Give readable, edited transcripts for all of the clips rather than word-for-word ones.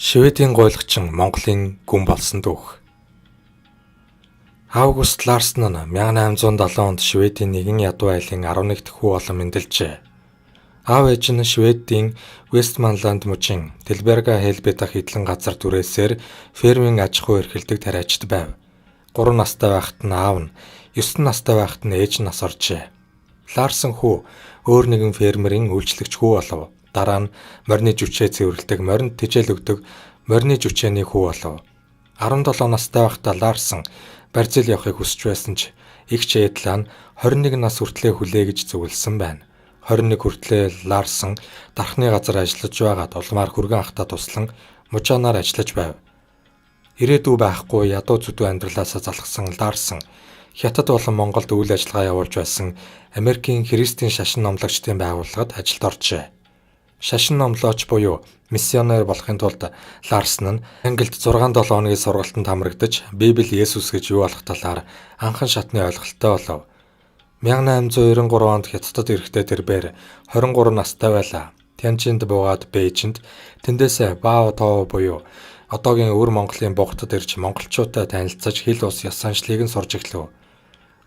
Шведийн гуйлгачин Монголын гүн болсон түүх. Август Ларсон нь 1870 онд Шведийн нэгэн ядуу айлын 11 дэх хүү болон мэндэлжээ. Аав ээж нь Шведийн Вестманланд мужийн Тэлберга Хелби дахь эдлэн газар түрээсээр фермийн аж ахуй эрхэлдэг тариачид байв. 3 настай байхад нь аав нь, 9 настай байхад нь ээж нь нас оржээ. Ларсон хүү өөр нэгэн фермерийн үйлчлэгч хүү болов. Дараа нь морины жүчээ цэвэрлэдэг, моринд тэжээл өгдөг морины жүчээний хүү болов. 17 настай байхдаа Ларсон Бразил явахыг хүсэж байсан ч эгч Эдлан 21 нас хүртлээ хүлээ гэж зөвлөсөн байна. 21 хүртлээ Ларсон дархны газар ажиллаж байгаад улмаар хүргэн ахтаа туслан мужаанаар ажиллаж байв. Ирээдүй байхгүй ядуу зүдүү амьдралаасаа залхсан Ларсон Хятад болон Монголд үйл ажиллагаа явуулж байсан Америкийн христийн шашин номлогчдын байгууллагад ажилд оржээ. Шашин номлооч буюу миссионер болохын тулд Ларсон нь Англид 6-7 хоногийн сургалтанд хамрагдаж Библи Есүс гэж юу болох талаар анхан шатны ойлголттой болов. 1893 онд Хятадд ирэхдээ тэрбээр 23 настай байлаа. Тянжинд буугаад Бээжинд, тэндээсээ Бао Тоо буюу одоогийн өвөр Монголын Бугатад ирж монголчуудтай танилцаж хэл ус ёс заншлыг нь сурж эхлэв.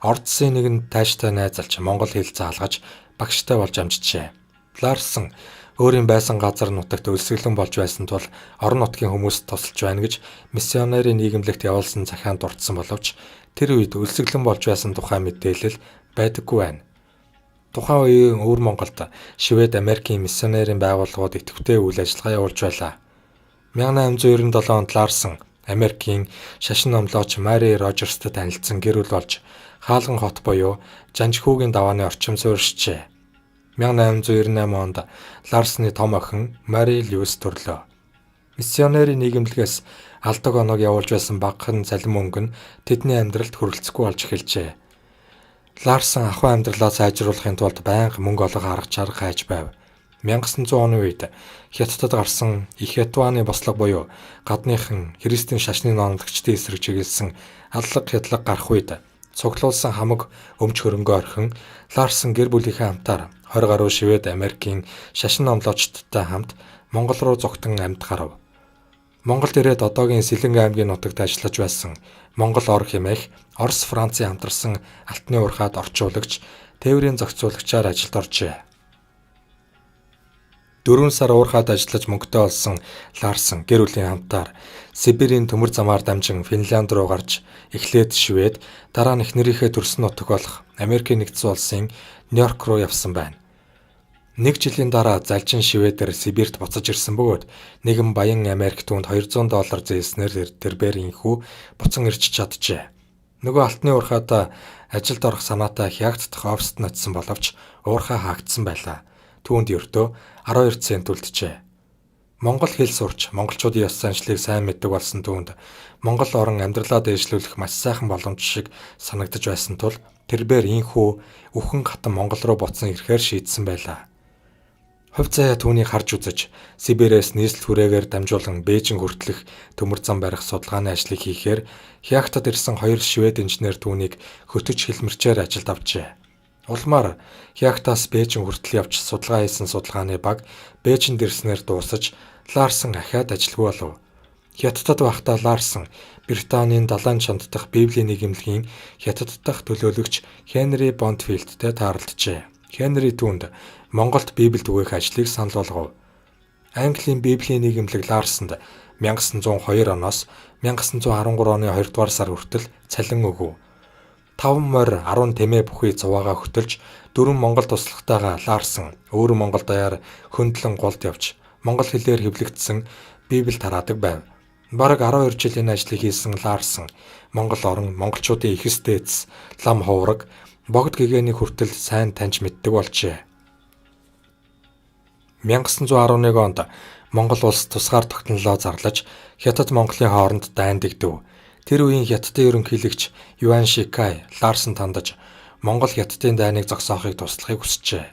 Ордсын нэгэн тааштай найзалж монгол хэл заалгаж багштай болж амжжээ. Ларсон өөрийн байсан газар нутагт өлсгөлэн болж байсан тул орон нутгийн хүмүүст тусалж байна гэж миссионерийн нийгэмлэгт явуулсан захианд дурдсан боловч тэр үед өлсгөлэн болж байсан тухай мэдээлэл байдаггүй байна. Тухайн үеийн өвөр Монголд Швед, Америкийн миссионерийн байгууллагууд идэвхтэй үйл ажиллагаа явуулж байлаа. 1897 онд Ларсон Америкийн шашин номлооч Мари Рожерстэй танилцсан гэр бүл болж Хаалган хот буюу Жанжихүүгийн давааны орчим суурьшжээ. 1898 онд Ларсны том охин Мари Льюис төрлөө. Миссионерийн нийгэмлэгээс алдаг оног явуулж байсан багахан цалин мөнгө нь тэдний амьдралд хүрэлцэхгүй болж эхэлжээ. Ларсон ахуй амьдралаа сайжруулахын тулд байнга мөнгө олох арга чарга хайж байв. 1900 оны үед Хятадд гарсан их Ятваны бослого буюу гадныхан христийн шашны номлогчдын эсрэг чиглэсэн аллага хядлага гарах үед цуглуулсан хамаг өмч хөрөнгөө орхин Ларсон гэр бүлийнхээ хамтаар 20 гаруй Швед, Америкийн шашин номлоочдтой хамт Монгол руу зугтан амьд гарав. Монголд ирээд одоогийн Сэлэнгэ аймгийн нутагт ажиллаж байсан Монгол ор хэмээх Орос Францын хамтарсан алтны уурхайд орчуулагч, тээврийн зохицуулагчаар ажилд оржээ. 4 сар уурхайд ажиллаж мөнгөтэй болсон Ларсон гэр бүлийн хамтаар Сибирийн төмөр замаар дамжин Финлянд руу гарч эхлээд Швед, дараа нь эхнэрийнхээ төрсөн нутаг болох Америкийн нэгдсэн улсын Нью-Йорк руу явсан байна. Нэг жилийн дараа залжин Шведээр Сибирт буцаж ирсэн бөгөөд нэгэн баян Америк түүнд $200 зээлснээр тэрбээр инхүү буцан ирж чаджээ. Нөгөө алтны уурхайд ажилд орох санаатай Хягт дахь оффист нь очисон боловч уурхай хаагдсан байлаа. Түүнд ердөө 12 цент үлджээ. Монгол хэл сурч, монголчуудын ёс заншлыг сайн мэддэг болсон түүнд Монгол орон амьдралаа дээшлүүлэх маш сайхан боломж шиг санагдаж байсан тул тэрбээр инхүү үхэн хатан Монгол руу буцан ирэхээр шийдсэн байлаа. Хувь заяа түүнийг харж үзэж, Сибирээс нийслэл хүрээгээр дамжуулан Бээжин хүртэлх төмөр зам барих судалгааны ажлыг хийхээр Хягтад ирсэн хоёр швед инженер түүнийг хөтөч хэлмэрчээр ажилд авчээ. Улмаар Хягтаас Бээжин хүртэл явж судалгаа хийсэн судалгааны баг Бээжинд ирснээр дуусаж Ларсон ахиад ажилгүй болов. Хятадд байхдаа Ларсон Британийн далайн чонд дахь Библийн нийгэмлэгийн Хятад дахь төлөөлөгч Хенри Бондфилдтэй тааралджээ. Хенри түүнд Монголд Библи түгээх ажлыг санал болгов. Английн Библийн нийгэмлэг Ларсонд 1902 оноос 1913 оны 2 дугаар сар хүртэл цалин өгөв. 5 морь 10 тэмээ бүхий цуваагаа хөтөлж дөрвөн монгол туслахтайгаа Ларсон өөр Монгол даяар хөндлөн голд явж монгол хэлээр хэвлэгдсэн Библи тараадаг байв. Бараг 12 жил энэ ажлыг хийсэн Ларсон Монгол орон, монголчуудын эхэс дээдс, лам хувраг, богд гэгээний хүртэл сайн таньж мэддэг болжээ. 1911 онд Монгол улс тусгаар тогтнолоо зарлаж Хятад Монголын хооронд дайн дэгдэв. Тэр үеийн Хятадын ерөнхийлөгч Юан Шикай Ларсонд хандаж Монгол Хятадын дайныг зогсоохыг туслахыг хүсжээ.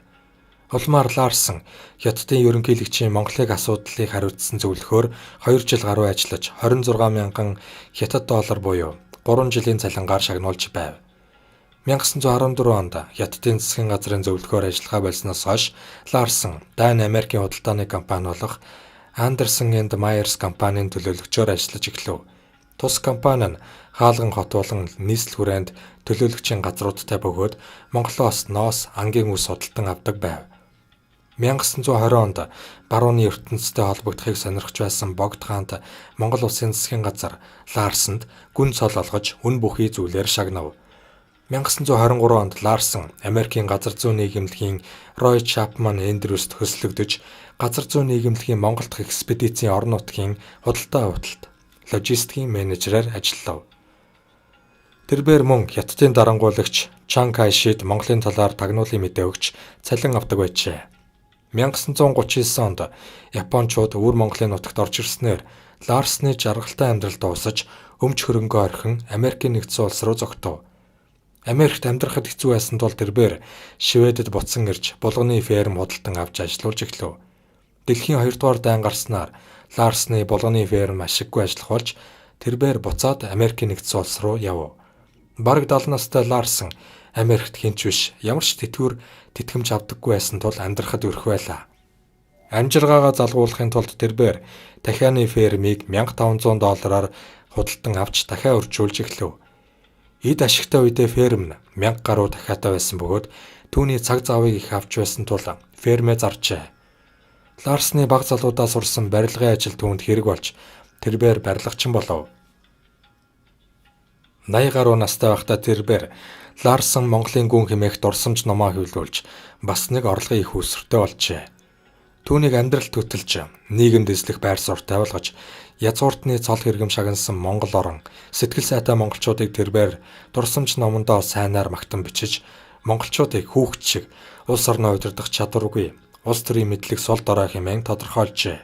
Улмаар Ларсон Хятадын ерөнхийлөгчийн Монголыг асуудлыг хариуцсан зөвлөхөөр 2 жил гаруй ажиллаж 26 мянган хятад доллар буюу 3 жилийн цалингаар шагнуулж байв. 1914 онд Хятадын засгийн газрын зөвлөхөөр ажиллахаа болсноос хойш Ларсон Дани Америкийн худалдааны компани болох Anderson and Myers компанийн төлөөлөгчөөр ажиллаж эхлэв. Тус компани нь хаалган хот болон нийслэл хүрээнд төлөөлөгчийн газруудтай бөгөөд Монголоос ноос, ангийн үс худалдан авдаг байв. 1920 онд барууны ертөнцтэй холбогдохыг сонирхож байсан Богд хаант Монгол улсын засгийн газар Ларсонд гүн цол олгож үнэ бүхий зүйлээр шагнав. 1923 онд Ларсон Америкийн газар зүйн нийгэмлэгийн Рой Чапман Эндрюст хөслөгдөж газар зүйн нийгэмлэгийн Монгол дахь экспедицийн орон нутгийн худалдаа хуталт логистикийн менежерээр ажиллав. Тэрбээр мөн Хятадын дарангуулагч Чан Кайшид Монголын талаар тагнуулын мэдээ өгч цалин авдаг байжээ. 1939 онд Япончууд өвөр Монголын нутагт орж ирснээр Ларсны жаргалтай амьдрал дуусаж өмч хөрөнгөө орхин Америкийн нэгдсэн улс руу зогтов. Америкт амьдрахад хэцүү байсан тул тэрбээр Шведэд буцан ирж булганы ферм худалдан авч ажиллуулж эхлэв. Дэлхийн 2 дугаар дайн гарснаар Ларсны булганы ферм ашиггүй ажиллах болж тэрбээр буцаад Америкийн нэгдсэн улс руу явв. Бараг 70 настай Ларсон Америкт хэн ч биш ямар ч тэтгэвэр тэтгэмж авдаггүй байсан тул амьдрахад өрх байлаа. Амжиргаагаа залгуулахын тулд тэрбээр дахианы фермийг $1500 худалдан авч дахиад өржүүлж эхлэв. Эд ашигтай үедээ ферм нь 1000 гаруй дахиатай байсан бөгөөд түүний цаг завыг их авч байсан тул фермээ заржээ. Ларсны баг залуудаа сурсан барилгын ажил түүнд хэрэг болж тэрбээр барилгачин болов. 80 гаруй настай байхдаа тэрбээр Ларсон Монголын гүн хэмээх дурсамж номоо хэвлүүлж бас нэг орлогын их үүсвэртэй болжээ. Түүнийг амьдралд хөтөлж нийгэмд эзлэх байр суурьтай болгож язгууртны цол хэргэм шагнасан Монгол орон сэтгэл сайтай монголчуудыг тэрбээр дурсамж номондоо сайнаар магтан бичиж монголчуудыг хүүхэд шиг улс орноо удирдах чадваргүй улс төрийн мэдлэг сул дорой хэмээн тодорхойлжээ.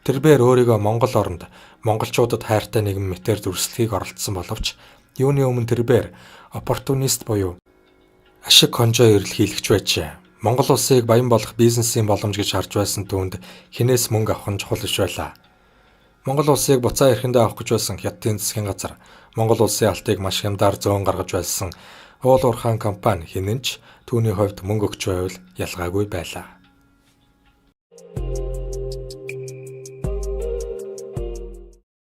Тэрбээр өөрийгөө Монгол оронд монголчуудад хайртай нэгэн мэтээр дүрслэхийг оролдсон боловч юуны өмнө тэрбээр оппортунист буюу ашиг хонжоо эрэлхийлэгч байжээ. Монгол улсыг баян болох бизнесийн боломж гэж харж байсан түүнд хэнээс мөнгө авах нь чухал биш байлаа. Монгол улсыг буцаа эрхэндээ авах гэж байсан Хятадын засгийн газар Монгол улсын алтыг маш хямдаар зөөн гаргаж байсан Уул уурхайн компани хинэн ч түүний хувьд мөнгө өгч байвал ялгаагүй байлаа.